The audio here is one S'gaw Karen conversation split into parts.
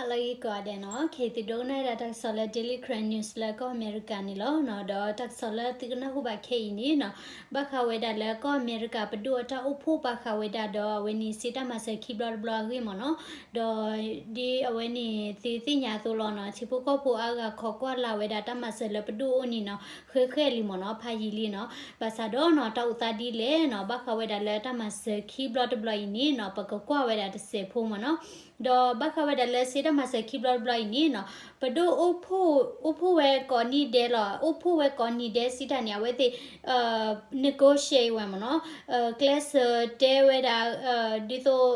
ဟါလၢအဂ့ၤကိးဂၤဒဲးနီၤ, ခဲအံၤသုဒိကနၣ်ဝဲဒၣ်တၢ်ကစီၣ်လၢ Daily Karen News လၢကီၢ်အမဲရကၤန့ၣ်လီၤနီၤ. ဒီးတၢ်ကစီၣ်လၢသုကနၢ်ဟူဘၣ်ခဲအံၤန့ၣ်နီၤ, ဘၣ်ဃးဝဲဒၣ်လၢကီၢ်အမဲရကၤပဒိၣ်အတၢ်အိၣ်ဖှိၣ်ဘၣ်ဃးဝဲဒၣ်ဒီး အဝဲန့ၣ်စ့တၢ်မၤစၢၤခံဘျီတဘျီအဂ့ၢ်မ့ၢ်နီၤ. ဒီးဒ်အဝဲန့ၣ်သုသ့ၣ်ညါအသိးလီၤနီၤ, ထံဖိကီၢ်ဖိအါဂၤခိးကွၢ်လၢ်ဝဲဒၣ်တၢ်မၤစၢၤလၢပဒိၣ်အအိၣ်န့ၣ်နီၤ, ဃဲဃဲလံမ့ၢ်နီၤ, ဖးယံာ်လံနီၤ. ဘၣ်ဆၣ်ဒီးနီၤ တၢ်အိၣ်သးဒ်လဲၣ်နီၤ, ဘၣ်ဃးဝဲဒၣ်လၢတၢ်မၤစၢၤခံဘျီတဘျီအံၤန့ၣ်နီၤ, ပကကွၢ်ဝဲဒၣ်တစဲးဖိမ့ၢ်နီၤ. ဒီးဘၣ်ဃးဝဲဒၣ်လၢစ့တၢ်မၤစၢၤခံဘျီတဘျီအံၤန့ၣ်နီၤ, ပဒိၣ်အိၣ်ဖှိၣ် အိၣ်ဖှိၣ်ဝဲကိးနံၤဒဲးလီၤ, အိၣ်ဖှိၣ်ဝဲကိးနံၤဒဲးစံးတၢ်န့ၣ် အဝဲသ့ၣ် negotiate ဝဲမ့ၢ်နီၤ, ကျဲးစၢးတဲဝဲဒၣ် ဒ်သိး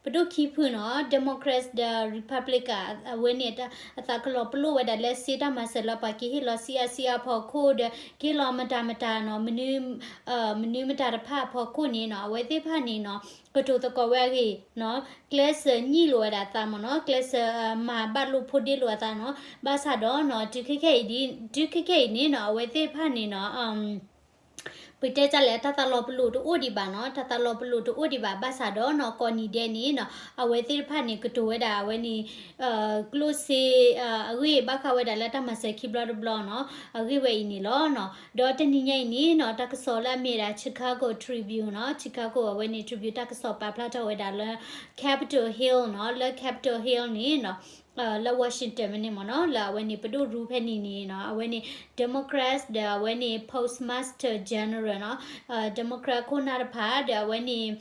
ပဒိၣ်ခံဖုနီၤ, Democrats ဒီး Republican အဝဲန့ၣ် အသးကလီၤပလိာ်ဝဲဒၣ်လၢစ့တၢ်မၤစၢၤလၢပှၤကဟ့ၣ်လီၤ ဆံးအါဆံးအါဖီခိၣ်ဒီး ကဟ့ၣ်လီၤမတၤမတၤနီၤ, မနုၤမတၤတဖၣ်အဖီခိၣ်န့ၣ်နီၤ, အဝဲသ့ၣ်တဖၣ်န့ၣ်နီၤ, ကတိၤသကိးဝဲအဂ့ၢ်နီၤ, ကျဲးစၢးညှိလိာ်ဝဲဒၣ်သးမ့ၢ်နီၤ, ကျဲးစၢးမၤဘၣ်လိာ်ဖိးဒ့လိာ်အသးနီၤ. ဘၣ်ဆၣ်ဒီးနီၤ, တုၤခဲခဲအံၤဒ်, တုၤခဲခဲအံၤန့ၣ်နီၤ, အဝဲသ့ၣ်တဖၣ်န့ၣ်နီၤ ပတဲတၢ်လဲၣ် တၢ်သးလီၤပလိာ်တအိၣ်ဒံးဘၣ်နီၤ, တၢ်သးလီၤပလိာ်တအိၣ်ဒံးဘၣ်. ဘၣ်ဆၣ်ဒီးနီၤ, ကိးနံၤဒဲးန့ၣ်နီၤ, အဝဲသ့ၣ်တဖၣ်န့ၣ် ကတိၤဝဲဒၣ်အဝဲန့ၣ် ကျိၣ်စ့ အဂ့ၢ်ဘၣ်ဃးဝဲဒၣ်လၢတၢ်မၤစၢၤခံဘျီတဘျီနီၤ, အဂ့ၢ်ဝဲအံၤန့ၣ်လီၤနီၤ. ဒီးတနံၤညါအံၤန့ၣ်နီၤ, တၢ်ကစီၣ်လၢအမ့ၢ်ဝဲဒၣ် Chicago Tribune နီၤ, Chicago အဝဲန့ၣ် Tribune တၢ်ကစီၣ်ပာ်ဖျါထီၣ်ဝဲဒၣ်လၢ Capitol Hill နီၤ, လၢ Capitol Hill န့ၣ်နီၤ လၢ Washington မ့ၢ်န့ၣ်မ့ၢ်နီၤ, လၢအဝဲန့ၣ် ပဒိၣ်ရူဖဲန့ၣ်န့ၣ်နီၤ, အဝဲန့ၣ် Democrats ဒီးအဝဲန့ၣ် Postmaster General နီၤ, Democrat ခိၣ်နၢ်တဖၣ်ဒီးအဝဲန့ၣ်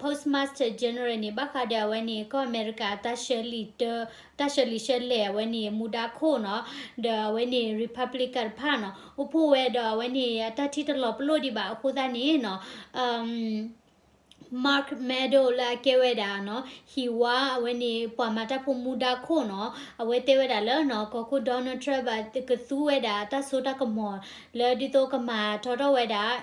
Postmaster General န့ၣ် ဘၣ်ဃးဒီးအဝဲန့ၣ် ကီၢ်အမဲရကၤ တၢ်ဆှၢလံာ်ဆှၢလဲၢ် အဝဲန့ၣ် မူဒါခိၣ်နီၤ, ဒီးအဝဲန့ၣ် Republican တဖၣ်နီၤ, အိၣ်ဖှိၣ်ဝဲဒီးအဝဲန့ၣ် အတၢ်ထံၣ်တလီၤပလိာ်ဒံးဘၣ်အဃိသတးန့ၣ်နီၤ Mark Meadows လၢအကဲဝဲဒၣ်နီၤ, ဟံၣ်ဝါအဝဲန့ၣ် ပှၤမၤတၢ်ဖိမူဒါခိၣ်နီၤ, အဝဲတဲဝဲဒၣ်လၢနီၤ, ကီၢ်ခိၣ် Donald Trump ဘၣ်ကသူဝဲဒၣ်တၢ်စိတၢ်ကမီၤ လၢဒ်သိးကမၤထီထီၣ်ဝဲဒၣ်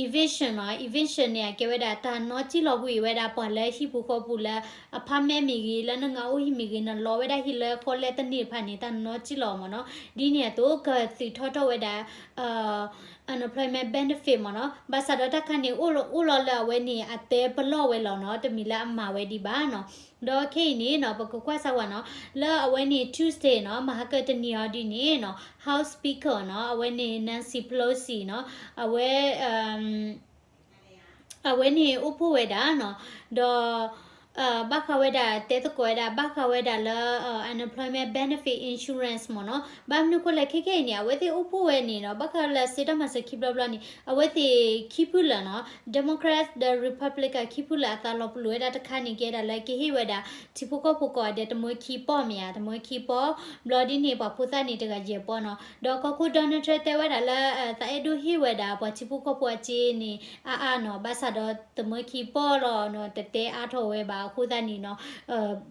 eviction နီၤ, eviction န့ၣ် အကဲဝဲဒၣ်တၢ်နီၣ်ကံၣ်လီၤကွံာ်ဝဲဒၣ်ပှၤလၢဟံၣ်ပူၤဃီပူၤလၢ apartment မ့ၢ်ဂ့ၤ, လၢနငါအိၣ်ဟံၣ်မ့ၢ်ဂ့ၤ, နလီၤဝဲဒၣ်ဟံၣ်လၢဃီလဲတန့ၢ်တဖၣ်န့ၣ် တၢ်နီၣ်ကံၣ်လီၤမ့ၢ်နီၤ, ဒ်န့ၣ်အသိး ကသုးထီထီၣ်ဝဲဒၣ် unemployment benefit မ့ၢ်နီၤ. ဘၣ်ဆၣ်ဒီးတၢ်ခါန့ၣ် အိၣ်လီၤလၢအဝဲန့ၣ် အတဲပလီၢ်ဝဲလီၤနီၤ, တမ့ၢ်လၢအမၤဝဲဒံးဘၣ်နီၤ. ဒီးခဲအံၤန့ၣ်နီၤ ပကကွၢ်စၢ်ဝဲနီၤ, လၢအဝဲန့ၣ် Tuesday နီၤ, မဟါကတနံၤအံၤဒ်န့ၣ်နီၤ, House Speaker နီၤ, အဝဲန့ၣ် Nancy Pelosi နီၤ, အဝဲ အဝဲန့ၣ်အိၣ်ဖှိၣ်ဝဲဒၣ်နီၤ, ဒီး ဘၣ်ဃးဝဲဒၣ် တဲသကိးဝဲဒၣ် ဘၣ်ဃးဝဲဒၣ်လၢ unemployment benefit insurance မ့ၢ်နီၤ. ဘၣ်မနုၤဃိလဲၣ် ခဲခဲအံၤန့ၣ် အဝဲသ့ၣ်အိၣ်ဖှိၣ်ဝဲန့ၣ်နီၤ, ဘၣ်ဃးလၢစ့တၢ်မၤစၢၤခံဘျီဘျီန့ၣ် အဝဲသ့ၣ်ခံဖုလၢာ်နီၤ, Democrat ဒီး Republican ခံဖုလၢာ် အသးလီၤပလိာ်ဝဲဒၣ်တခါန့ၣ် ကဲဒၣ်လၢကဟ့ၣ်ဝဲဒၣ် ထံဖိကီၢ်ဖိကိးဂၤဒဲး တမၢခံပီၢ်မ့ၢ်ဧါ, တမၢခံပီၢ်, ဘျီဒ်န့ၣ် ပှၤဖိသၣ်န့ၣ် တဂၤယဲၢ်ပီၢ်နီၤ. ဒီးကီၢ်ခိၣ် Donald Trump တဲဝဲဒၣ်လၢ သးအဲၣ်ဒိးဟ့ၣ်ဝဲဒၣ် ပှၤထံဖိကီၢ်ဖိအစ့န့ၣ် အါအါနီၤ, ဘၣ်ဆၣ်ဒီးတမၢခံပီၢ်လီၤနီၤ, တတဲအါထီၣ်ဝဲဘၣ်အဃိသတးန့ၣ်နီၤ,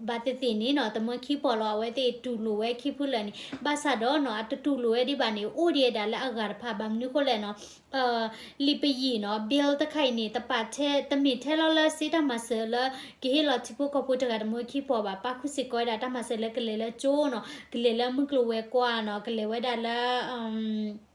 ဘၣ်သ့ၣ်သ့ၣ်န့ၣ်နီၤ, တမၢခံပီၢ်လီၤ, အဝဲသ့ၣ်တူၢ်လိာ်ဝဲခံဖုလၢာ်န့ၣ်, ဘၣ်ဆၣ်ဒီးနီၤ အတတူၢ်လိာ်ဝဲဒံးဘၣ်န့ၣ် အိၣ်ဒံးဒၣ်လၢအဂၤတဖၣ် ဘၣ်မနုၤဃိလဲၣ်နီၤ လံာ်ပယံာ်နီၤ, bill တခါအံၤန့ၣ် တပာ်ထဲ တမ့ၢ်ထဲလီၤလၢစ့တၢ်မၤစၢၤလၢ ကဟ့ၣ်လီၤထံဖိကီၢ်ဖိတဂၤတမၢခံပီၢ်ဘၣ်, ပာ်ဃုာ်စ့ၢ်ကီးဝဲဒၣ်တၢ်မၤစၢၤလၢကလဲၤလၢကၠိနီၤ, ကလဲၤလၢမုၢ်ကျိၤဝဲၤကွာ်နီၤ, ကလဲၤဝဲဒၣ်လၢ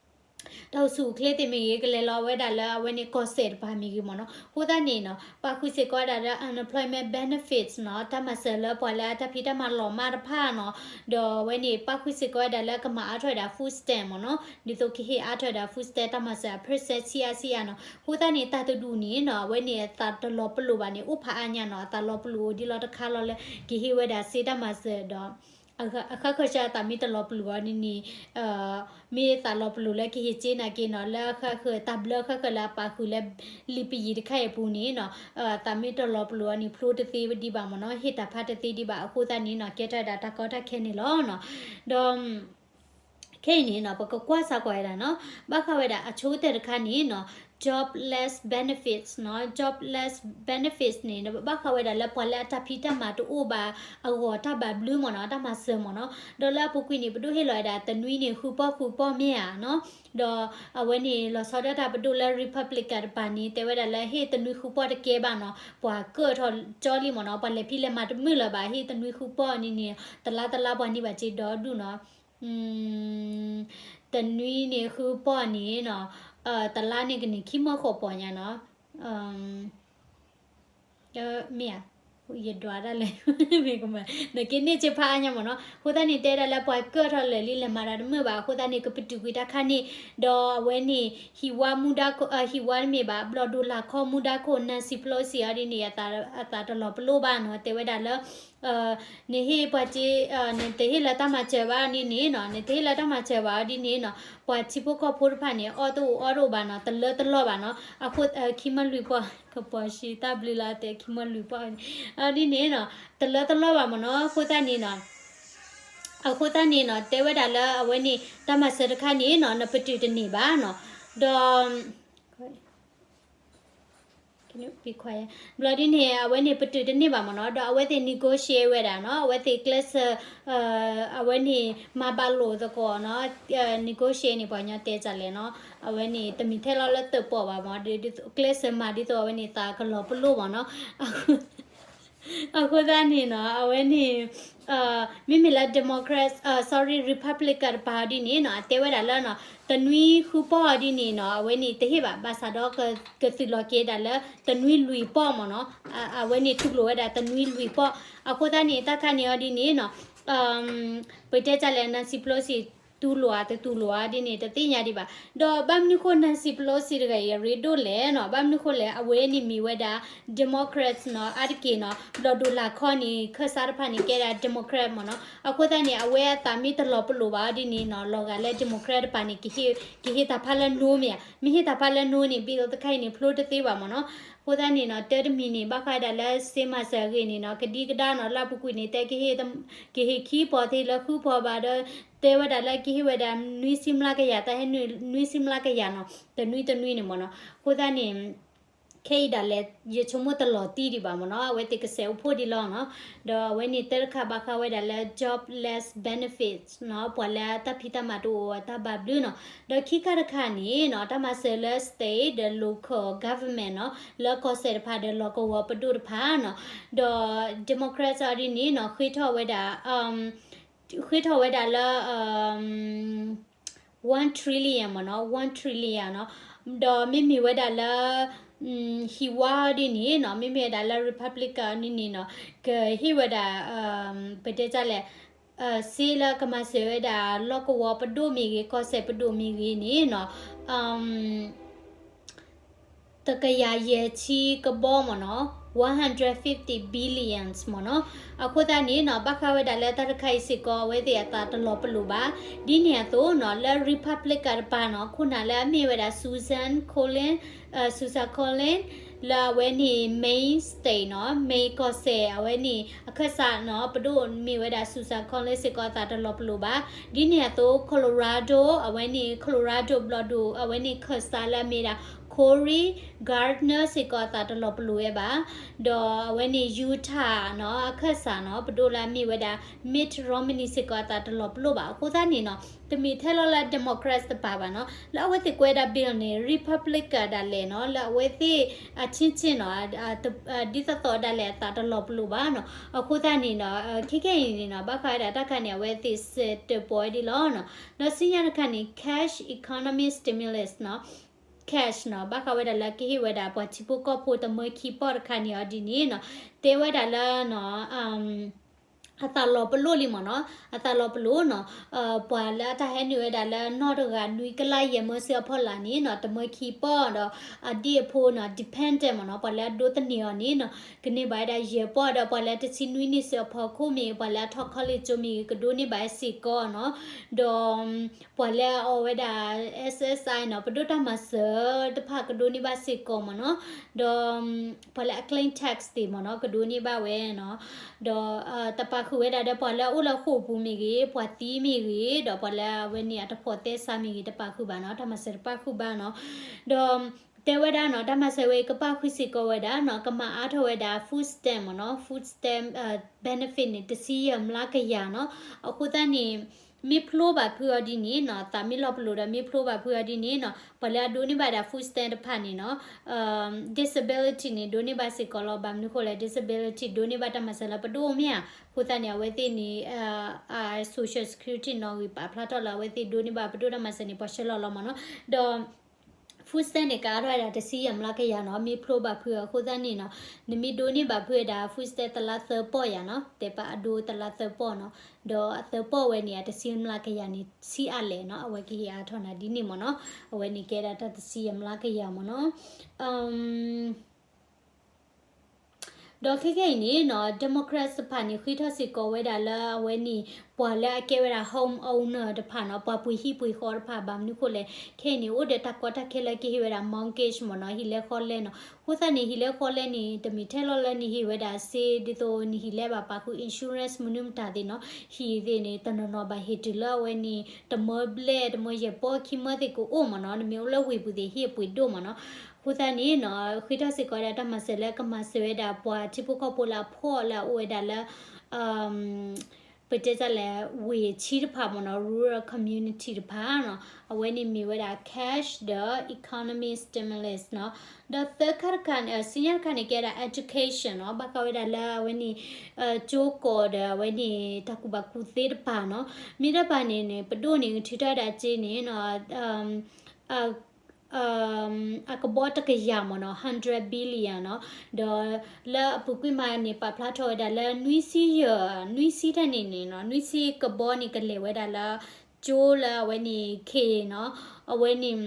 တၢ်အိၣ်ဆူၣ်အိၣ်ချ့သ့ၣ်မ့ၢ်ဂ့ၤ, ကလဲၤလီၤဝဲဒၣ်လၢအဝဲန့ၣ်ကီၢ်စဲၣ်တဖၣ်မ့ၢ်ဂ့ၤမ့ၢ်နီၤ. အဃိသတးန့ၣ်နီၤ ပာ်ဃုာ်စ့ၢ်ကီးဝဲဒၣ်လၢ unemployment benefits နီၤ, တၢ်မၤစၢၤလၢပှၤလၢအတၢ်ဖံးတၢ်မၤလီၤမၢ်တဖၣ်နီၤ, ဒီးအဝဲန့ၣ် ပာ်ဃုာ်စ့ၢ်ကီးဝဲဒၣ်လၢကမၤအါထီၣ်ဝဲဒၣ် food stamp မ့ၢ်နီၤ, ဒ်သိးကဟ့ၣ်အါထီၣ်ဝဲဒၣ် food stamp တၢ်မၤစၢၤအ percent ဆံးအါဆံးအါနီၤ. အဃိသတးန့ၣ် တၢ်တဒူၣ်န့ၣ်နီၤ အဝဲန့ၣ်အသးတလီၤပလိာ်ဘၣ်န့ၣ် အိၣ်ဖးအါညါနီၤ, အသးလီၤပလိာ်အိၣ်ဒံးလီၤတခါလီၤလၢ ကဟ့ၣ်ဝဲဒၣ်စ့တၢ်မၤစၢၤဒီး အဃၣ်ဃၢၤဆၢအသးမ့ၢ်တလီၤပလိာ်အီၤန့ၣ်န့ၣ် မ့ၢ်သးလီၤပလိာ်လၢကဟ့ၣ်စ့နာ်က့နီၤ, လၢအဃၣ်ဃၢၤတၢ်ဘျၢဃၣ်ဃၢၤလၢအပာ်ဃုာ်လၢ လံာ်ပယံာ်တခါအံၤအပူၤန့ၣ်နီၤ, သးမ့ၢ်တလီၤပလိာ်အီၤန့ၣ် ဖျိတသ့ဒံးဘၣ်မ့ၢ်နီၤ, ဟ့ၣ်တၢ်ဖးတသ့ဒံးဘၣ်အဃိသတးန့ၣ်နီၤ, ကဲထီၣ်ဝဲဒၣ်တၢ်ကီတၢ်ခဲန့ၣ်လီၤနီၤ. ဒီး ခဲအံၤန့ၣ်နီၤ ပကကွၢ်စ့ၢ်ကီးဝဲဒၣ်နီၤ, ဘၣ်ဃးဝဲဒၣ်အဆိကတၢၢ်တခါန့ၣ်နီၤ, jobless benefits နီၤ, jobless benefits န့ၣ် ဘၣ်ဃးဝဲဒၣ်လၢပှၤလၢအတၢ်ဖံးတၢ်မၤတအိၣ်ဘၣ်အဂီၢ်တၢ်ဘၣ်ဘျုးမ့ၢ်နီၤ, တၢ်မၤစၢၤမ့ၢ်နီၤ, ဒီးလၢအပူၤကွံာ်န့ၣ် ပဒိၣ်ဟ့ၣ်လီၤဝဲဒၣ် တနွံန့ၣ်ဃုပီၢ်ဃုပီၢ်မ့ၢ်ဧါနီၤ, ဒီးအဝဲန့ၣ် လီၤဆီဒၣ်တၢ်ပဒိၣ်လၢ Republican တပၤန့ၣ် တဲဝဲဒၣ်လၢဟ့ၣ်တနွံဃုပီၢ်တကဲဘၣ်နီၤ, ပှၤကၢၣ်ထီၣ်ကၠီလံမ့ၢ်နီၤ, ပှၤလဲၤဖံးလဲၤမၤတမုာ်လၢၤဘၣ်, ဟ့ၣ်တနွံဃုပီၢ်န့ၣ်န့ၣ် တလါတလါပှၤန့ၢ်ဘၣ်စ့ဒီဒူၣ်နီၤ, တနွံန့ၣ်ဃုပီၢ်န့ၣ်နီၤ, တလါန့ၣ်ကန့ၢ်ခံမီၢ်ဃိးပီၢ်ညါနီၤ, မ့ၢ်ဧါ ယဒွးဒၣ်လဲာ် မ့ၢ်ကမၤ နက့ၤန့ၢ်စ့ဖးအါညါမ့ၢ်နီၤ. အဃိသတးန့ၣ် တဲဒၣ်လၢပှၤကၢၢ်ထီၣ်လၢာ်လံ လဲၤမၤတၢ်တမုာ်ဘၣ်. အဃိသတးန့ၣ် ကပတုာ်ကွံာ်တၢ်ခါန့ၣ် ဒီးအဝဲန့ၣ် ဟံၣ်ဝါမူဒါခိၣ် ဟံၣ်ဝါတမ့ၢ်ဘၣ် ဘျီၣ်ဒိၣ်လၢ်ခီမူဒါခိၣ် Nancy Pelosi အီၤဒ်န့ၣ် အသးတလီၤပလိာ်ဘၣ်နီၤ. တဲဝဲဒၣ်လၢ နဟ့ၣ်ပှၤစ့ နတဟ့ၣ်လၢတၢ်မၤစၢၤဘၣ်ဒ်န့ၣ်နီၤ, နတဟ့ၣ်လၢတၢ်မၤစၢၤဘၣ်ဒ်န့ၣ်နီၤ, ပှၤထံဖိကီၢ်ဖိတဖၣ်န့ၣ် အီၣ်တအိၣ်အီတအိၣ်ဘၣ်နီၤ, တလၢတလီၢ်ဘၣ်နီၤ. အဃိ ခံမီၢ်လွံၢ်ပီၢ် ကပီၤစံတၢ်ဘျုးလၢအတဲ ခံမီၢ်လွံၢ်ပီၢ် ဒ်န့ၣ်နီၤ, တလၢတလီၢ်ဘၣ်မ့ၢ်နီၤ. အဃိသတးန့ၣ်နီၤ အဃိသတးန့ၣ်နီၤ တဲဝဲဒၣ်လၢအဝဲန့ၣ် တၢ်မၤစၢၤတခါန့ၣ်နီၤ နပတုာ်တန့ၢ်ဘၣ်နီၤ, ဒီး ဘျီဒ်န့ၣ် အဝဲန့ၣ် ပတုာ်တန့ၢ်ဘၣ်မ့ၢ်နီၤ, ဒီးအဝဲသ့ၣ် negotiate ဝဲဒၣ်နီၤ, အဝဲသ့ၣ်ကျဲးစၢး အဝဲန့ၣ် မၤဘၣ်လိာ်သကိးနီၤ, negotiate န့ၣ် ပှၤကညီတဲဒ်လဲၣ်နီၤ, အဝဲန့ၣ် တမ့ၢ်ထဲလီၤလၢသးပှၢ်ဘၣ်မ့ၢ်, ကျဲးစၢးမၤဒ်သိးအဝဲန့ၣ် သးကလီၤပလိာ်မ့ၢ်နီၤ. အဃိသတးန့ၣ်နီၤ အဝဲန့ၣ် မ့မ့ၢ်လၢ Democrat, sorry, Republican တပၤဒ်န့ၣ်နီၤ အတဲဝဲဒၣ်လၢနီၤ တနွံဃုပီၢ်ဒ်န့ၣ်နီၤ အဝဲန့ၣ် တဟ့ၣ်ဘၣ်, ဘၣ်ဆၣ်ဒီး ကသုးလီၤက့ၤဒၣ်လၢ တနွံလွံၢ်ပီၢ်မ့ၢ်နီၤ, အဝဲန့ၣ် တူၢ်လိာ်ဝဲဒၣ် တနွံလွံၢ်ပီၢ်. အဃိသတးန့ၣ် တၢ်ခါန့ၣ်အီၤဒ်န့ၣ်နီၤ ပတဲဒ်လဲၣ် Nancy Pelosi တူၢ်လိာ်ဧါ တတူၢ်လိာ်ဧါဒ်န့ၣ် တသ့ၣ်ညါဒံးဘၣ်. ဒီးဘၣ်မနုၤဃိ Nancy Pelosi တဂၤအံၤ အရ့ဒိၣ်လဲၣ်နီၤ, ဘၣ်မနုၤဃိလဲၣ်, အဝဲန့ၣ်မ့ၢ်ဝဲဒၣ် Democrats နီၤ အါတက့ၢ်နီၤ, ဘျီၣ်ဒိၣ်လၢ်ခီန့ၣ် ခၢၣ်စးတဖၣ်န့ၣ် ကဲဒၣ် Democrat မ့ၢ်နီၤ. အဃိသတးန့ၣ် အဝဲအသးမ့ၢ်တလီၤပလိာ်ဘၣ်ဒ်န့ၣ်နီၤ, လီၤဂာ်လၢ Democrat တပၤန့ၣ် ကဟ့ၣ်တၢ်ဖးလၢ no မ့ၢ်ဧါ, မ့ၢ်ဟ့ၣ်တၢ်ဖးလၢ no န့ၣ် bill တခါအံၤန့ၣ် ဖျိတသ့ဘၣ်မ့ၢ်နီၤ. အဃိသတးန့ၣ်နီၤ တၢ်တမံၤန့ၣ် ဘၣ်ဃးဝဲဒၣ်လၢ စ့မၤစၢၤအဂ့ၢ်န့ၣ်နီၤ ကဒံကဒါနီၤ, လၢအပူၤကွံာ်န့ၣ် တဲ ကဟ့ၣ်ခံပီၢ်သ့လၢဃုပီၢ်ဘၣ်ဒီး တဲဝဲဒၣ်လၢကဟ့ၣ်ဝဲဒၣ် နွံဆံမျးကယၤ, တၢ်ဟဲနုာ် နွံဆံမျးကယၤနီၤ, တနွံတနွံန့ၣ်မ့ၢ်နီၤ. အဃိသတးန့ၣ် ခဲအံၤဒၣ်လဲာ် ယဆိကမိၣ်တလီၤတံၢ်ဒံးဘၣ်မ့ၢ်နီၤ, အဝဲသ့ၣ်ကစဲးအိၣ်ဖှိၣ်ဒံးလီၤနီၤ. ဒီးအဝဲန့ၣ်တၢ်တခါဘၣ်ဃးဝဲဒၣ်လၢ jobless benefits နီၤ, ပှၤလၢအတၢ်ဖံးတၢ်မၤတအိၣ်အတၢ်ဘၣ်ဘျုးနီၤ. ဒီးခံခါတခါန့ၣ်နီၤ တၢ်မၤစၢၤလၢ state ဒီး local government နီၤ, လၢကီၢ်စဲၣ်တဖၣ်ဒီးလီၢ်ကဝီၤပဒိၣ်တဖၣ်နီၤ. ဒီး Democrats အီၤဒ်န့ၣ်နီၤ ဃ့ထီၣ်ဝဲဒၣ် ဃ့ထီၣ်ဝဲဒၣ်လၢ one trillion မ့ၢ်နီၤ, one trillion နီၤ. ဒီးမ့မ့ၢ်ဝဲဒၣ်လၢ ဟံၣ်ဝါအီၤဒ်န့ၣ်နီၤ, မ့မ့ၢ်ဝဲဒၣ်လၢ Republican အီၤဒ်န့ၣ်နီၤ, ကဟ့ၣ်ဝဲဒၣ် ပတဲဒ်လဲၣ် စ့လၢကမၤစၢၤဝဲဒၣ် လီၢ်ကဝီၤပဒိၣ်မ့ၢ်ဂ့ၤ, ကီၢ်စဲၣ်ပဒိၣ်မ့ၢ်ဂ့ၤန့ၣ်နီၤ တကယၤယဲၢ်ဆံကဘီမ့ၢ်နီၤ, one hundred fifty billions မ့ၢ်နီၤ. အဃိသတးန့ၣ်နီၤ ဘၣ်ဃးဝဲဒၣ်လၢတၢ်တခါအံၤစ့ၢ်ကီး အဝဲသ့ၣ်အသးတလီၤပလိာ်ဘၣ်. ဒ်န့ၣ်အသိးနီၤ လၢ Republican တပၤနီၤ ခိၣ်နၢ်လၢအမ့ၢ်ဝဲဒၣ် Susan Collins, Susan Collins လၢအဝဲန့ၣ် Maine State နီၤ, Maine ကီၢ်စဲၣ် အဝဲန့ၣ် အခၢၣ်စးနီၤ ပဒိၣ်မ့ၢ်ဝဲဒၣ် Susan Collins စ့ၢ်ကီးအသးတလီၤပလိာ်ဘၣ်. ဒ်န့ၣ်အသိး Colorado အဝဲန့ၣ် Colorado ဘျီၣ်ဒိၣ် အဝဲန့ၣ်ခၢၣ်စးလၢအမ့ၢ်ဒၣ် Cory Gardner စ့ၢ်ကီးအသးတလီၤပလိာ်ဝဲဘၣ်. ဒီးအဝဲန့ၣ် Utah နီၤ အခၢၣ်စးနီၤ ပဒိၣ်လၢအမ့ၢ်ဝဲဒၣ် Mitt Romney စ့ၢ်ကီးအသးတလီၤပလိာ်ဘၣ်. အဃိသတးန့ၣ်နီၤ တမ့ၢ်ထဲလီၤလၢ Democrats တပၤဘၣ်နီၤ လၢအဝဲသ့ၣ်ကွဲးဒၣ် bill န့ၣ် Republican ဒၣ်လဲာ်နီၤ လၢအဝဲသ့ၣ်အဆ့ဆ့နီၤ ဒ်သိးသိးဒၣ်လဲာ်အသးတလီၤပလိာ်ဘၣ်နီၤ. အဃိသတးန့ၣ်နီၤ ခဲကနံၣ်အံၤန့ၣ်နီၤ ဘၣ်ဃးဝဲဒၣ်တၢ်ခါန့ၣ် အဝဲသ့ၣ်စဲးတၢၣ်ပီၣ်ဝဲဒ်လီၤနီၤ. ဒီးဆူညါတခါန့ၣ် cash economy stimulus နီၤ cash နီၤ ဘၣ်ဃးဝဲဒၣ်လၢကဟ့ၣ်ဝဲဒၣ်ပှၤထံဖိကီၢ်ဖိတမၢခံပီၢ်တခါန့ၣ်အီၤဒ်န့ၣ်နီၤ တဲဝဲဒၣ်လၢနီၤ အသးလီၤပလိာ်လံမ့ၢ်နီၤ အသးလီၤပလိာ်နီၤ ပှၤလၢအတၢ်ဟဲနုာ်ဝဲဒၣ်လၢနီၢ်တဂၤနွံကလးယဲၢ်မၢစ့အဖီလာ်န့ၣ်နီၤ တမၢခံပီၢ်ဒီး အဒ့အဖိနီၤ dependent မ့ၢ်နီၤ ပှၤလၢအဒိးသန့ၤအီၤန့ၣ်နီၤ ကန့ၢ်ဘၣ်ဝဲဒၣ်ယဲၢ်ပီၢ်ဒီး ပှၤလၢတဆံနွံနံၣ်စ့အဖီခိၣ်မ့ၢ်ဂ့ၤ ပှၤလၢအထီၣ် college ကၠိမ့ၢ်ဂ့ၤ ကဒိးန့ၢ်ဘၣ်စ့ၢ်ကီးနီၤ ဒီး ပှၤလၢအအီဝဲဒၣ် SSI နီၤ ပဒိၣ်တၢ်မၤစၢၤတဖၣ်ကဒိးန့ၢ်ဘၣ်စ့ၢ်ကီးမ့ၢ်နီၤ ဒီး ပှၤလၢအ claim tax သ့ၣ်မ့ၢ်နီၤ ကဒိးန့ၢ်ဘၣ်ဝဲနီၤ ဒီးတပာ်ဃုာ်ဝဲဒၣ်ဒီးပှၤလၢအအိၣ်လၢဃိာ်ပူၤမ့ၢ်ဂ့ၤ ပှၤသံမ့ၢ်ဂ့ၤ ဒီးပှၤလၢအဝဲန့ၣ်အတဖိးသဲစးမ့ၢ်ဂ့ၤ တပာ်ဃုာ်ဘၣ်နီၤ တၢ်မၤစၢၤတပာ်ဃုာ်ဘၣ်နီၤ ဒီး တဲဝဲဒၣ်နီၤ တၢ်မၤစၢၤဝဲအံၤကပာ်ဃုာ်စ့ၢ်ကီးဝဲဒၣ်နီၤ ကမၤအါထီၣ်ဝဲဒၣ် food stamp မ့ၢ်နီၤ food stamp benefit န့ၣ် တဆံယဲၢ်မျးကယၤနီၤ အဃိသတးန့ၣ် မ့ၢ်ဖျိဘၣ်ဖုအီၤဒ်န့ၣ်နီၤ သးမ့ၢ်လီၤပလိာ်ဒီးမ့ၢ်ဖျိဘၣ်ဖုအီၤဒ်န့ၣ်နီၤ ပှၤလၢအဒိးန့ၢ်ဘၣ်ဒၣ် food stamp တဖၣ်န့ၣ်နီၤ disability န့ၣ် ဒိးန့ၢ်ဘၣ်စ့ၢ်ကီးလီၤ ဘၣ်မနုၤဃိလဲၣ် disability ဒိးန့ၢ်ဘၣ်တၢ်မၤစၢၤလၢပဒိၣ်မ့ၢ်ဧါ အဃိသတးန့ၣ် အဝဲသ့ၣ်န့ၣ် social security နီၣ်ဂံၢ်ပာ်ဖျါထီၣ်လၢအဝဲသ့ၣ်ဒိးန့ၢ်ဘၣ်ပဒိၣ်တၢ်မၤစၢၤန့ၣ် ပှၤဆှၢလီၤလီၤမ့ၢ်နီၤ ဒီး food stamp န့ၣ် ကအါထီၣ်ဝဲဒၣ်တဆံယဲၢ်မျးကယၤနီၤ, မ့ၢ်ဖျိဘၣ်ဖုးအဃိသတးန့ၣ်နီၤ, နမ့ၢ်ဒိးန့ၢ်ဘၣ်ဖုးဝဲဒၣ် food stamp တလါသၢပီၢ်ယၤနီၤ, တဲပာ်အဒိတလါသၢပီၢ်နီၤ, ဒီးအသၢပီၢ်ဝဲန့ၣ် အတဆံမျးကယၤန့ၣ် ဆံးအါလဲၣ်နီၤ, အဝဲကဟ့ၣ်အါထီၣ်နၤဒ်န့ၣ်မ့ၢ်နီၤ, အဝဲန့ၣ်ကဲဒၣ်တၢ်တဆံယဲၢ်မျးကယၤမ့ၢ်နီၤ. ဒီးခဲခဲအံၤန့ၣ်နီၤ, Democrats တဖၣ်န့ၣ် ဃ့ထီၣ်စ့ၢ်ကီးဝဲဒၣ်လၢအဝဲန့ၣ် ပှၤလၢအကဲဝဲဒၣ် homeowner တဖၣ်နီၤ, ပှၤပှ့ၤဟံၣ်ပှ့ၤဃီတဖၣ်, ဘၣ်မနုၤဃိလဲၣ်, ခဲအံၤန့ၣ် အိၣ်ဒီးတၢ်ကီတၢ်ခဲလၢကဟ့ၣ်ဝဲဒၣ် mortgage မ့ၢ်နီၤ, ဟံၣ်လဲဃီလဲနီၤ. အဃိသတးန့ၣ် ဟံၣ်လဲဃီလဲန့ၣ် တမ့ၢ်ထဲလီၤလၢနဟ့ၣ်ဝဲဒၣ်စ့ ဒ်သိးနဟံၣ်လဲဘၣ်ပာ်ဃုာ် insurance မနုၤမတၤသ့ၣ်နီၤ, ဟံၣ်သ့ၣ်န့ၣ် တနီၤနီၤဘၣ်ဟ့ၣ်တုၤလၢအဝဲန့ၣ် တမၢဘျဲၣ် တမၢယဲၢ်ပီၢ်ခံမၢသ့ၣ်ကအိၣ်မ့ၢ်နီၤ, နမ့ၢ်အိၣ်လၢဝ့ၢ်ပူၤသ့ၣ် ဟံၣ်အပှ့ၤဒိၣ်မ့ၢ်နီၤ. အဃိသတးန့ၣ်နီၤ, ဃ့ထီၣ်စ့ၢ်ကီးဝဲဒၣ်တၢ်မၤစၢၤလၢကမၤစၢၤဝဲဒၣ်ပှၤထံဖိကီၢ်ဖိလၢအဖှီၣ်လၢအအိၣ်ဝဲဒၣ်လၢ ပတဲတၢ်လဲၣ် ဝ့ၢ်ဆံတဖၣ်မ့ၢ်နီၤ, rural community တဖၣ်နီၤ, အဝဲန့ၣ်မ့ၢ်ဝဲဒၣ် cash ဒီး economy stimulus နီၤ. ဒီးသၢခါတခါန့ၣ်, ဆူညါတခါန့ၣ် ကဲဒၣ် education နီၤ, ဘၣ်ဃးဝဲဒၣ်လၢအဝဲန့ၣ် ကၠိကီၢ်ဒီးအဝဲန့ၣ် တၢ်ကူၣ်ဘၣ်ကူၣ်သ့တဖၣ်နီၤ. မ့ၢ်တဖၣ်န့ၣ်န့ၣ် ပဒိၣ်န့ၣ် ထုးထီၣ်ဝဲဒၣ်စ့န့ၣ်နီၤ အကဘီတကယၤမ့ၢ်နီၤ, hundred billion နီၤ. ဒီးလၢအပူၤကွံာ်မးန့ၣ် ပာ်ဖျါထီၣ်ဝဲဒၣ်လၢနွံဆံယဲၢ်, နွံဆံတၢ်န့ၣ်န့ၣ်နီၤ, နွံဆံကဘီန့ၣ် ကလဲၤဝဲဒၣ်လၢ ကၠိလၢအဝဲန့ၣ် K နီၤ, အဝဲန့ၣ်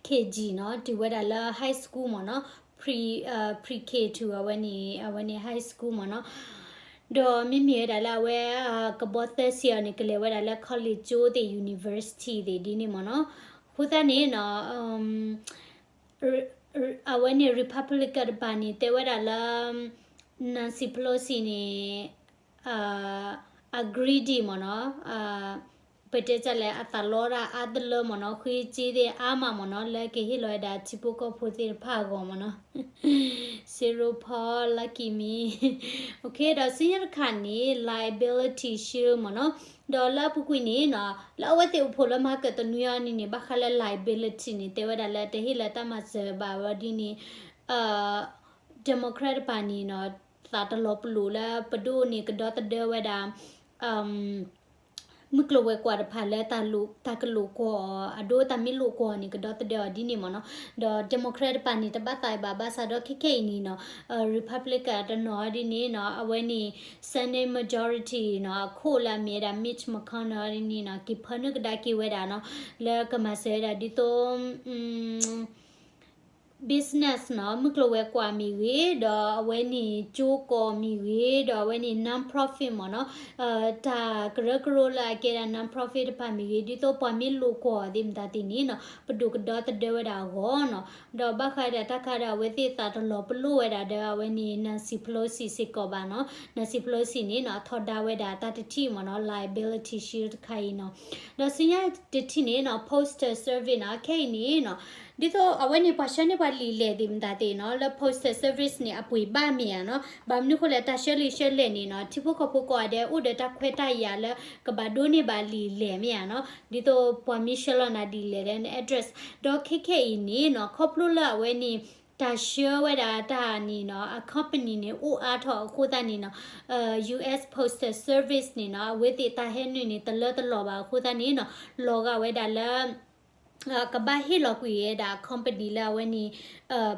K G နီၤ, တုၤဝဲဒၣ်လၢ high school မ့ၢ်နီၤ, pre, pre K to အဝဲန့ၣ် အဝဲန့ၣ် high school မ့ၢ်နီၤ. ဒီးမ့မ့ၢ်ဝဲဒၣ်လၢအဝဲ ကဘီသၢဆံအီၤန့ၣ် ကလဲၤဝဲဒၣ်လၢ college ကၠိသ့ၣ် university သ့ၣ်ဒ်န့ၣ်မ့ၢ်နီၤ. အဃိသတးန့ၣ်နီၤ အဝဲန့ၣ် Republican တပၤန့ၣ် တဲဝဲဒၣ်လၢ Nancy Pelosi န့ၣ် အ greedy မ့ၢ်နီၤ, ပတဲတၢ်လဲၣ် အသးလီတၢ်အါတလၢမ့ၢ်နီၤ, ဃ့စ့သ့ၣ်အါမးမ့ၢ်နီၤ, လၢကဟ့ၣ်လီၤဝဲဒၣ်ထံဖိကီၢ်ဖိသ့ၣ်တဖၣ်အဂီၢ်မ့ၢ်နီၤ. Zero Paul, Lucky Me. Okay, ဒီးဆူညါတခါန့ၣ် liability shield မ့ၢ်နီၤ. ဒီးလၢအပူၤကွံာ်န့ၣ်နီၤ, လၢအဝဲသ့ၣ်အိၣ်ဖှိၣ်လၢ market တနွံအံၤန့ၣ်န့ၣ် ဘၣ်ဃးလၢ liability န့ၣ် တဲဝဲဒၣ်လၢတဟ့ၣ်လၢတၢ်မၤစၢၤဘၣ်ဝဲဒ်န့ၣ် Democrat တပၤန့ၣ်နီၤ, သးတလီၤပလိာ်လၢပဒိၣ်န့ၣ် ကဒီသဒၢဝဲဒၣ် မုၢ်ကျိၤဝဲၤကွာ်တဖၣ်လၢ တၢ်ကလိာ်ကွီၢ်အီၤ, အဒိတၢ်မ့ၢ်လိာ်ကွီၢ်အီၤန့ၣ် ကဒီသဒၢအီၤဒ်န့ၣ်မ့ၢ်နီၤ. ဒီး Democrat တပၤန့ၣ် တဘၣ်သးဘၣ်, ဘၣ်ဆၣ်ဒီးခဲခဲအံၤန့ၣ်နီၤ, Republican တနီၤဒ်န့ၣ်နီၤ, အဝဲန့ၣ် Senate Majority နီၤ, အခိၣ်လၢအမ့ၢ်ဝဲဒၣ် Mitch McConnell ဒ်န့ၣ်နီၤ, က့ၤဖၢနုာ်ကဒါက့ၤဝဲဒၣ်နီၤ, လၢကမၤစၢၤဝဲဒၣ်ဒ်သိး business နီၤ, မုၢ်ကျိၤဝဲၤကွာ်မ့ၢ်ဂ့ၤ, ဒီးအဝဲန့ၣ် ကၠိကီၢ်မ့ၢ်ဂ့ၤ, ဒီးအဝဲန့ၣ် non-profit မ့ၢ်နီၤ, တၢ်ကရၢကရိလၢအကဲဒၣ် non-profit တဖၣ်မ့ၢ်ဂ့ၤ, ဒ်သိးပှၤမ့ၢ်လိာ်ကွီၢ်သ့ၣ်မတၤသ့ၣ်န့ၣ်နီၤ, ပဒိၣ်ကဒီသဒၢဝဲဒၣ်အဂီၢ်နီၤ. ဒီးဘၣ်ဃးဒၣ်တၢ်ခါဒီး အဝဲသ့ၣ်သးတလီၤပလိာ်ဝဲဒၣ်ဒီး အဝဲန့ၣ် Nancy Pelosi စ့ၢ်ကီးဘၣ်နီၤ. Nancy Pelosi န့ၣ်နီၤ အထီဒါဝဲဒၣ်တၢ်တထံၣ်မ့ၢ်နီၤ, liability shield တခါအံၤနီၤ. ဒီးဆူညါတထံၣ်န့ၣ်နီၤ, postal service နီၤ, ခဲအံၤန့ၣ်နီၤ, ဒ်သိးအဝဲန့ၣ် ပှၤဆှၢန့ၢ်ပှၤလံာ်လဲၢ်သ့ၣ်မတၤသ့ၣ်နီၤ, လၢ postal service န့ၣ် အပှ့ၤဘၣ်မ့ၢ်ဧါနီၤ. ဘၣ်မနုၤဃိလဲၣ်, တၢ်ဆှၢလံာ်ဆှၢလဲၢ်န့ၣ်နီၤ, ထံဖိကီၢ်ဖိကိးဂၤဒဲး အိၣ်ဒီးတၢ်ခွဲးတၢ်ယာ်လၢ ကဘၣ်ဒိးန့ၢ်ဘၣ်လံာ်လဲၢ်မ့ၢ်ဧါနီၤ, ဒ်သိးပှၤမ့ၢ်ဆှၢလီၤနၤဒ်လဲၣ်လၢန address. ဒီးခဲခဲအံၤန့ၣ်နီၤ, ခီဖျိလၢအဝဲန့ၣ် တၢ်ဆှၢဝဲဒၣ်တၢ်န့ၣ်နီၤ, အ company န့ၣ် အိၣ်အါထီၣ်အဃိသတးန့ၣ်နီၤ, US Postal Service န့ၣ်နီၤ, အဝဲသ့ၣ်တၢ်ဟဲနုာ်န့ၣ် တလၢတလီၤဘၣ်အဃိသတးန့ၣ်နီၤ, လီၤဂာ်ဝဲဒၣ်လၢ ကဘၣ်ဟ့ၣ်လီၤကွံာ်ဝဲဒၣ် company လၢအဝဲန့ၣ်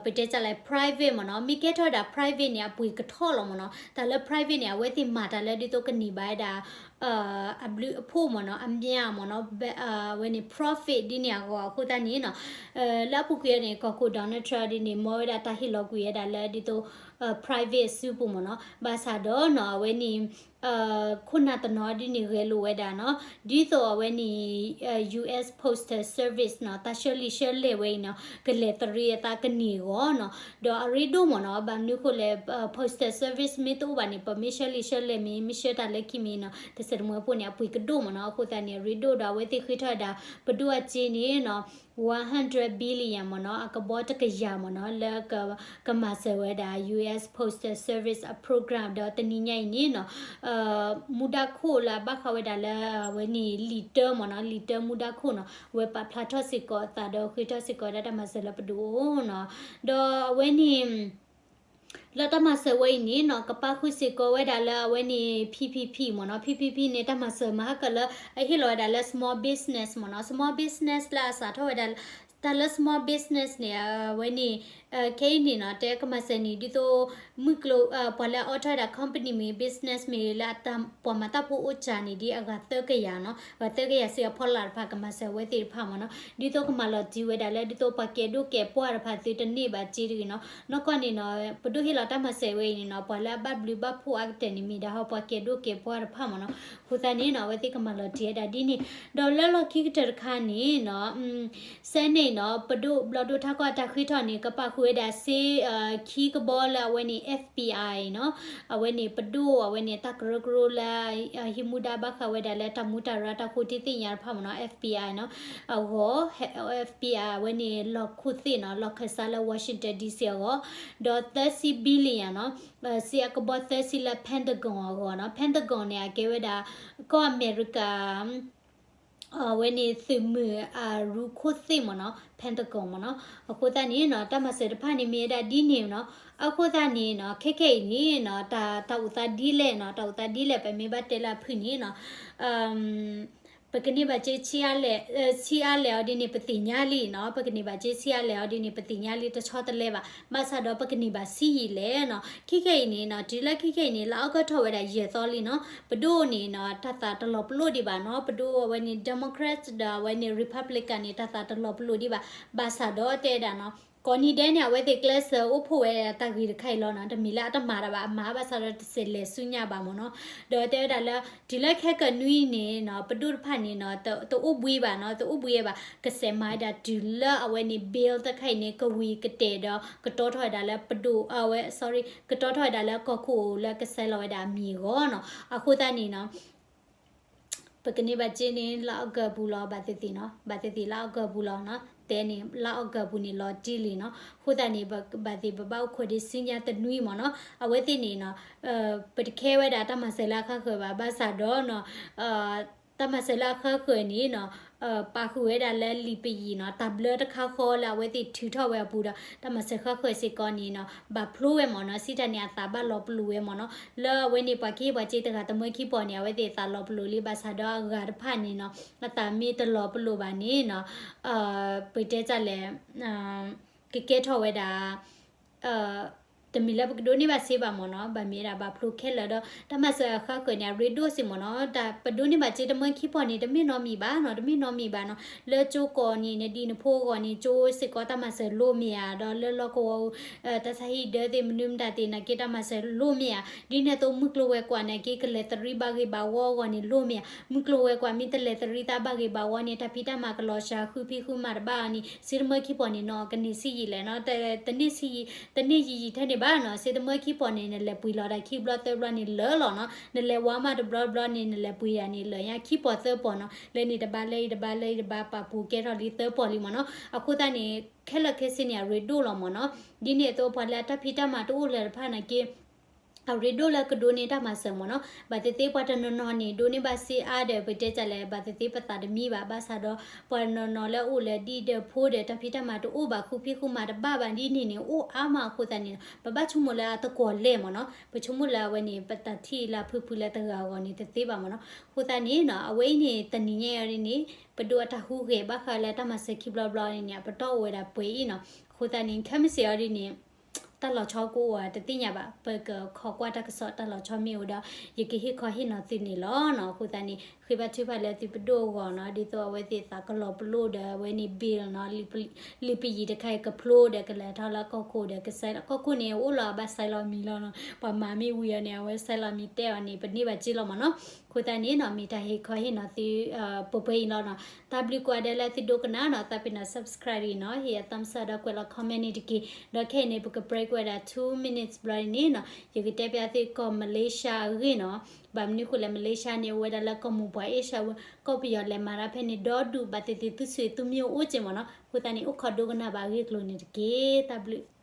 ပတဲတၢ်လဲၣ် private မ့ၢ်နီၤ. မ့ၢ်ကဲထီၣ်ဝဲဒၣ် private န့ၣ် အပှ့ၤကထီၣ်လီၤမ့ၢ်နီၤ. တၢ်လၢ private န့ၣ် အဝဲသ့ၣ်မၤတၢ်လၢဒ်သိးကန့ၢ်ဘၣ်ဝဲဒၣ် အဘျုးအဖှိၣ်မ့ၢ်နီၤ, အမြတ်မ့ၢ်နီၤ, အဝဲန့ၣ် profit ဒ်န့ၣ်အဂီၢ်အဃိသတးန့ၣ်နီၤ, လၢအပူၤကွံာ်န့ၣ် ကီၢ်ခိၣ် Donald Trump ဒ်န့ၣ် မ်ဝဲဒၣ်တၢ်ဟ့ၣ်လီၤကွံာ်ဝဲဒၣ်လၢဒ်သိး private စုပူၤမ့ၢ်နီၤ. ဘၣ်ဆၣ်ဒီးနီၤ အဝဲန့ၣ် ခိၣ်နၢ်တနီၤဒ်န့ၣ်ဂဲၤလိာ်ဝဲဒၣ်နီၤ, ဒ်သိးအဝဲန့ၣ် US Postal Service နီၤ, တၢ်ဆှၢလံာ်ဆှၢလဲၢ်ဝဲအံၤနီၤ, ကလဲၤသရံးအသးကန့ၢ်အဂီၢ်နီၤ, ဒီးအရ့ဒိၣ်မ့ၢ်နီၤ, ဘၣ်မနုၤဃိလဲၣ်, Postal Service မ့ၢ်တအိၣ်ဘၣ်န့ၣ် ပမ့ၢ်ဆှၢလံာ်ဆှၢလဲၢ်မ့ၢ် မ့ၢ်ဆှၢတၢ်လၢခံမ့ၢ်နီၤ, တစဲးတမှဲၤဖိန့ၣ် အပှ့ၤကဒိၣ်မ့ၢ်နီၤ, အဃိသတးန့ၣ် အရ့ဒိၣ်ဒီးအဝဲသ့ၣ်ဃ့ထီၣ်ဝဲဒၣ် ပဒိၣ်အစ့န့ၣ်နီၤ one hundred billion မ့ၢ်နီၤ, အကဘီတကယၤမ့ၢ်နီၤ, လၢကမၤစၢၤဝဲဒၣ် US Postal Service အ program ဒီးတနံၤညါအံၤန့ၣ်နီၤ, မူဒါခိၣ်လၢအဘၣ်ဃးဝဲဒၣ်လၢအဝဲန့ၣ် လံာ်တၢမ့ၢ်နီၤ, လံာ်တၢမူဒါခိၣ်နီၤ, အဝဲပာ်ဖျါထီၣ်စ့ၢ်ကီးအသးဒီးဃ့ထီၣ်စ့ၢ်ကီးဒၣ်တၢ်မၤစၢၤလၢပဒိၣ်အိၣ်နီၤ, ဒီးအဝဲန့ၣ် လၢတၢ်မၤစၢၤဝဲအံၤန့ၣ်နီၤ, ကပာ်ဃုာ်စ့ၢ်ကီးဝဲဒၣ်လၢအဝဲန့ၣ် PPP မ့ၢ်နီၤ, PPP န့ၣ် တၢ်မၤစၢၤမၤဟါကၢ်လၢအဟ့ၣ်လီၤဝဲဒၣ်လၢ small business မ့ၢ်နီၤ, small business လၢအစးထီၣ်ဝဲဒၣ် တၢ်လၢ small business န့ၣ် အဝဲန့ၣ် ခဲအံၤန့ၣ်နီၤ တဲကမၤစၢၤန့ၣ် ဒ်သိး မုၢ်ကျိၤ ပှၤလၢအအိးထီၣ်ဝဲဒၣ် company မ့ၢ် business မ့ၢ် လၢအတၢ်ပှၤမၤတၢ်ဖိအိၣ်စှၤန့ၣ် ဒ်အဂၤသၢကယၤနီၤ, အဂၤသၢကယၤစ့ၢ်ကီး အဖီလာ်တဖၣ် ကမၤစၢၤအဝဲသ့ၣ်တဖၣ်မ့ၢ်နီၤ, ဒ်သိးကမၤလီၤတံၢ်ဝဲဒၣ်လၢ ဒ်သိးပှၤကဲဒိၣ်ကဲပှၢ်တဖၣ်သုတန့ၢ်ဘၣ်စ့တဂ့ၤနီၤ, နီၢ်ကီၢ်န့ၣ်နီၤ ပဒိၣ်ဟ့ၣ်လီၤတၢ်မၤစၢၤဝဲအံၤန့ၣ်နီၤ ပှၤလၢအဘၣ်ဘျုးဘၣ်ဖှိၣ်အါကတၢၢ်န့ၣ် မ့ၢ်ဒၣ်ဟီပှၤကဲဒိၣ်ကဲပှၢ်တဖၣ်မ့ၢ်နီၤ, အဃိသတးန့ၣ်နီၤ အဝဲသ့ၣ်ကမၤလီၤတံၢ်ဝဲဒၣ်ဒ်န့ၣ်, ဒီးလၢလီၢ်ခံကတၢၢ်တခါန့ၣ်နီၤ စဲန့ၣ်နီၤ ပဒိၣ်ဘျီဒိၣ်ထးကီၢ်အတၢ်ဃ့ထီၣ်န့ၣ် ကပာ်ဃုာ်ဝဲဒၣ်စ့ ခံကဘီလၢအဝဲန့ၣ် F B I နီၤ, အဝဲန့ၣ်ပဒိၣ်အဝဲန့ၣ်တၢ်ကရၢကရိလၢ ဟံးမူဒါဘၣ်ဃးဝဲဒၣ်လၢတၢ်မူတၢ်ရၢတၢ်ဃိထံသ့ၣ်ညါတဖၣ်မ့ၢ်နီၤ F B I နီၤ, အဂီၢ် F B I အဝဲန့ၣ်လီၢ်ခိၣ်သ့ၣ်နီၤ လီၢ်ခၢၣ်စးလၢ Washington D C အဂီၢ်, ဒီးသၢဆံ billion နီၤ, စ့အကဘီသၢဆံလၢ Pentagon အဂီၢ်နီၤ, Pentagon န့ၣ် အကဲဝဲဒၣ် ကီၢ်အမဲရကၤ အဝဲန့ၣ်သုးမုၢ်အရူခိၣ်သ့ၣ်မ့ၢ်နီၤ Pentagon မ့ၢ်နီၤ, အဃိသတးန့ၣ်နီၤ တၢ်မၤစၢၤတဖၣ်န့ၣ်မ့ၢ်ဝဲဒၣ်ဒ်န့ၣ်နီၤ, အဃိသတးန့ၣ်နီၤ ခဲခဲအံၤန့ၣ်နီၤ တၢ် တၢ်အိၣ်သးဒ်လဲၣ်နီၤ တၢ်အိၣ်သးဒ်လဲၣ် ပမ့ၢ်ဘၣ်တဲလၢအဖုၣ်န့ၣ်နီၤ ပကန့ၢ်ဘၣ်စ့ဆံးအါလဲၣ်အီၤဒ်န့ၣ် ပသ့ၣ်ညါလံနီၤ, ပကန့ၢ်ဘၣ်စ့ဆံးအါလဲၣ်အီၤဒ်န့ၣ် ပသ့ၣ်ညါလံ တဆီတလဲဘၣ်, ဘၣ်ဆၣ်ဒီးပကန့ၢ်ဘၣ်ဆံးယံာ်လဲၣ်နီၤ, ခဲခဲအံၤန့ၣ်နီၤ တုၤလၢခဲခဲအံၤန့ၣ် လါအီကူးထီၣ်ဝဲဒၣ်ယဲၢ်သီလံနီၤ, ပဒိၣ်န့ၣ်နီၤ တၢ်သးတလီၤပလိာ်ဒံးဘၣ်နီၤ, ပဒိၣ်အဝဲန့ၣ် Democrat ဒီးအဝဲန့ၣ် Republican န့ၣ် တၢ်သးတလီၤပလိာ်ဒံးဘၣ်, ဘၣ်ဆၣ်ဒီးတဲဝဲဒၣ်နီၤ ကိးနံၤဒဲးန့ၣ် အဝဲသ့ၣ်ကျဲးစၢးအိၣ်ဖှိၣ်ဝဲတၢ်ဂ့ၢ်တခါအံၤလီၤနီၤ, တမ့ၢ်လၢအတမၤတၢ်ဘၣ် အမၤဘၣ်ဆၣ်ဒီးတစဲးလဲၤဆူညါဘၣ်မ့ၢ်နီၤ, ဒီးတဲဝဲဒၣ်လၢ တုၤလၢခဲကနွံန့ၣ်နီၤ ပဒိၣ်တဖၣ်န့ၣ်နီၤ တအိၣ်ဘှံးဘၣ်နီၤ, တအိၣ်ဘှံးဘၣ်, ကစဲးမၤဝဲဒၣ်တုၤလၢအဝဲန့ၣ် bill တခါအံၤန့ၣ် ကဝံၤကတဲာ်ဒီး ကတီထီၣ်ဝဲဒၣ်လၢပဒိၣ် အဝဲ sorry ကတီထီၣ်ဝဲဒၣ်လၢကီၢ်ခိၣ်လၢကဆဲးလီၤဝဲဒၣ်အမံၤအဂီၢ်နီၤ, အဃိသတးန့ၣ်နီၤ ပကန့ၢ်ဘၣ်စ့န့ၣ် လါအီကူးပူၤလီၤ ဘၣ်သ့ၣ်သ့ၣ်နီၤ, ဘၣ်သ့ၣ်သ့ၣ်လါအီကူးပူၤလီၤနီၤ, တဲန့ၣ် လါအီကူးပူၤန့ၣ်လီၤတံၢ်လံနီၤ, အဃိသတးန့ၣ် ဘၣ်သ့ၣ်ပဘၣ်အိၣ်ခိးဒံးဆူညါတနွံမ့ၢ်နီၤ, အဝဲသ့ၣ်န့ၣ်နီၤ ပတခဲဝဲဒၣ်တၢ်မၤစၢၤလၢအဃၣ်ဃၢၤဘၣ်, ဘၣ်ဆၣ်ဒီးနီၤ တၢ်မၤစၢၤလၢအဃၣ်ဃၢၤန့ၣ်နီၤ ပာ်ဃုာ်ဝဲဒၣ်လၢလံာ်ပယံာ်နီၤ, တၢ်ဘျၢတခါဃီလၢအဝဲသ့ၣ်ထုးထီၣ်ဝဲအပူၤဒီး တၢ်မၤစၢၤဃၣ်ဃၢၤစ့ၢ်ကီးန့ၣ်နီၤ ဘၣ်ဖျိဝဲမ့ၢ်နီၤ, စံးတၢ်န့ၣ် အသးဘၣ်လီၤပလိာ်ဝဲမ့ၢ်နီၤ, လၢအဝဲန့ၣ် ပှၤကဟ့ၣ်ပှၤစ့တဂၤတမၢခံပီၢ်န့ၣ် အဝဲသ့ၣ်သးလီၤပလိာ်လံ, ဘၣ်ဆၣ်ဒီးအဂၤတဖၣ်န့ၣ်နီၤ အသးမ့ၢ်တလီၤပလိာ်ဘၣ်န့ၣ်နီၤ ပတဲတၢ်လဲၣ် ကကဲထီၣ်ဝဲဒၣ် တမ့ၢ်လၢပကဒိးန့ၢ်ဘၣ်စ့ဘၣ်မ့ၢ်နီၤ, ဘၣ်မ့ၢ်ဒၣ်ဘၣ်ဖျိခဲလၢာ်ဒီး တၢ်မၤစၢၤအဃၣ်ဃၢၤန့ၣ် အရ့ဒိၣ်စ့ၢ်မ့ၢ်နီၤ, တၢ်ပဒိးန့ၢ်ဘၣ်စ့တမၢခံပီၢ်န့ၣ် တမ့ၢ်နီတမံၤဘၣ်နီၤ, တမ့ၢ်နီတမံၤဘၣ်နီၤ, လၢကၠိကီၢ်န့ၣ် နဒံနဖိအဂီၢ်န့ၣ် ကၠိစ့ၢ်ကီးတၢ်မၤစၢၤလိၣ်မ့ၢ်ဧါ, ဒီးလၢလီၢ်ကဝီၤ တၢ်ဆါဟံၣ်ဒၢသ့ၣ်မနုၤမတၤသ့ၣ်န့ၣ်က့ တၢ်မၤစၢၤလိၣ်မ့ၢ်ဧါ, ဒ်န့ၣ်အသိးမုၢ်ကျိၤဝဲၤကွာ်န့ၣ်က့ ကလဲၤသရံးဘၣ်ဂ့ၢ်ဘၣ်ဝီအဂီၢ်န့ၣ်လိၣ်မ့ၢ်ဧါ, မုၢ်ကျိၤဝဲၤကွာ်မ့ၢ်တလဲၤသရံးသးဘၣ်ဂ့ၢ်ဘၣ်ဝီန့ၣ် တၢ်ဖံးတၢ်မၤကလီၤစှၤ ဃုဖံးဃုမၤတဘၣ်အီၤန့ၣ် စ့တမၢခံပီၢ်န့ၣ်နီၤ ကန့ၢ်ဆံးယံာ်လဲၣ်နီၤ, တန့ၢ်ဆံးယံာ် တန့ၢ်ယံာ်ယံာ်ထဲန့ၣ်ဘၣ်နီၤ, စ့တမၢခံပီၢ်န့ၣ် နလဲၤပှ့ၤလီၤတၢ်ခံဘျီသၢဘျီန့ၣ်လၢာ်လီၤနီၤ, နလဲၤဝါမးတဘျီတဘျီန့ၣ် နလဲၤပှ့ၤတၢ်န့ၣ်လၢာ်ညါခံပီၢ်သၢပီၢ်နီၤ, လၢန့ၣ်တဘၣ်လၢအံၤတဘၣ်လၢအံၤတဘၣ် ပာ်ပူၤကဲထီၣ်လံသၢပီၢ်လံမ့ၢ်နီၤ, အဃိသတးန့ၣ် ခဲလၢာ်ခဲဆ့န့ၣ် အရ့ဒိၣ်လီၤမ့ၢ်နီၤ, ဒ်န့ၣ်အသိးပှၤလၢအတၢ်ဖံးတၢ်မၤတအိၣ်လၢၤတဖၣ်န့ၣ်က့ အရ့ဒိၣ်လၢကဒိးန့ၢ်တၢ်မၤစၢၤမ့ၢ်နီၤ, ဘၣ်သ့ၣ်သ့ၣ်ပှၤတနီၤနီၤန့ၣ် ဒိးန့ၢ်ဘၣ်စ့အါဒီး ပတဲတၢ်လဲၣ် ဘၣ်သ့ၣ်သ့ၣ်ပသးတမံဘၣ်, ဘၣ်ဆၣ်ဒီး ပှၤတနီၤနီၤလၢအအိၣ်လၢဒံၣ်ဒၢဖိဒီး တၢ်ဖံးတၢ်မၤတအိၣ်ဘၣ် ဃုဖံးဃုမၤတဘၣ်ဘၣ်ဒ်န့ၣ်န့ၣ် အိၣ်အါမးအဃိသတးန့ၣ် ပဘၣ်ဆိကမိၣ်လၢအသကိးလဲၣ်မ့ၢ်နီၤ, ပဆိကမိၣ်လၢအဝဲန့ၣ် ပတၢ်ထံၣ်လၢအဖုဖုလၢတဂၤအဂီၢ်န့ၣ် တသ့ဘၣ်မ့ၢ်နီၤ, အဃိသတးန့ၣ်နီၤ အဝဲအံၤန့ၣ် တနံၤညါအံၤန့ၣ် ပဒိၣ်အတၢ်ဟူးဂဲၤဘၣ်ဃးလၢတၢ်မၤစၢၤခံဘျီဘျီန့ၣ်န့ၣ် အပတီၢ်အိၣ်ဝဲဒၣ်ပှဲၤအံၤနီၤ, အဃိသတးန့ၣ် ခဲမုၢ်ဆ့ၣ်အံၤဒ်န့ၣ် တၢ်လီၤဆီကအိၣ်အတသ့ၣ်ညါဘၣ်, ပကခိးကွၢ်တၢ်ကစီၣ်တၢ်လီၤဆီမ့ၢ်အိၣ်ဒီး ယကဟ့ၣ်ခီဟ့ၣ်နီၤသုန့ၣ်လီၤနီၤ, အဃိသတးန့ၣ် ဃ့ဘါထုကဖၣ်လၢသုပဒိၣ်အဂီၢ်နီၤ, ဒ်သိးအဝဲသ့ၣ်သးကလီၤပလိာ်ဒီး အဝဲန့ၣ် bill နီၤ, လံာ်ပယံာ်တခါအံၤကဖျိဒီးကလဲၤထီၣ်လၢကီၢ်ခိၣ်ဒီးကစဲးလီၤ, ကီၢ်ခိၣ်န့ၣ် အိၣ်လီၤအဘၣ်စဲးလီၤမံၤလီၤနီၤ, ပှၤမၤမ့ၢ်ဝံၤအီၤန့ၣ် အဝဲစဲးလီၤမံၤတဲအီၤန့ၣ် ပန့ၢ်ဘၣ်စ့လီၤမ့ၢ်နီၤ, အဃိသတးန့ၣ်နီၤ မ့ၢ်တၢ်ဟ့ၣ်ခီဟ့ၣ်နီၤသု ပှဲၤပှဲၤအံၤလီၤနီၤ, တၢ်ဘျုးကိးဂၤဒဲးလၢသုဒိကနၣ်နီၤ, သးပ့ၤနီၤ subscribe အံၤနီၤ, ဟ့ၣ်အ thumbs up ဒီးကွဲးလီၤ comment န့ၣ်တက့ၢ်, ဒီးခဲအံၤန့ၣ် ပက break ဝဲဒၣ် two minutes ဘျီန့ၣ်နီၤ, ယကတဲပျးသုကီၢ် Malaysia အဂ့ၢ်နီၤ, ဘၣ်မနုၤဃိလဲၣ် Malaysia န့ၣ် အိၣ်ဝဲဒၣ်လၢကီၢ်မိၢ်ပှၢ် Asia ဝဲ ကီၢ်ပယီၤလဲၤမၤတၢ်ဖဲန့ၣ် ဒီဒူၣ်ဘၣ်သ့ၣ်သ့ၣ် သူၣ်ဆူၣ်သူမ့ၢ်အိၣ်က့မ့ၢ်နီၤ, အဃိသတးန့ၣ် အိၣ်ခိးဒိကနၣ်ဘၣ်အဂ့ၢ်အကျိၤန့ၣ်တက့ၢ်, တၢ်ဘျုး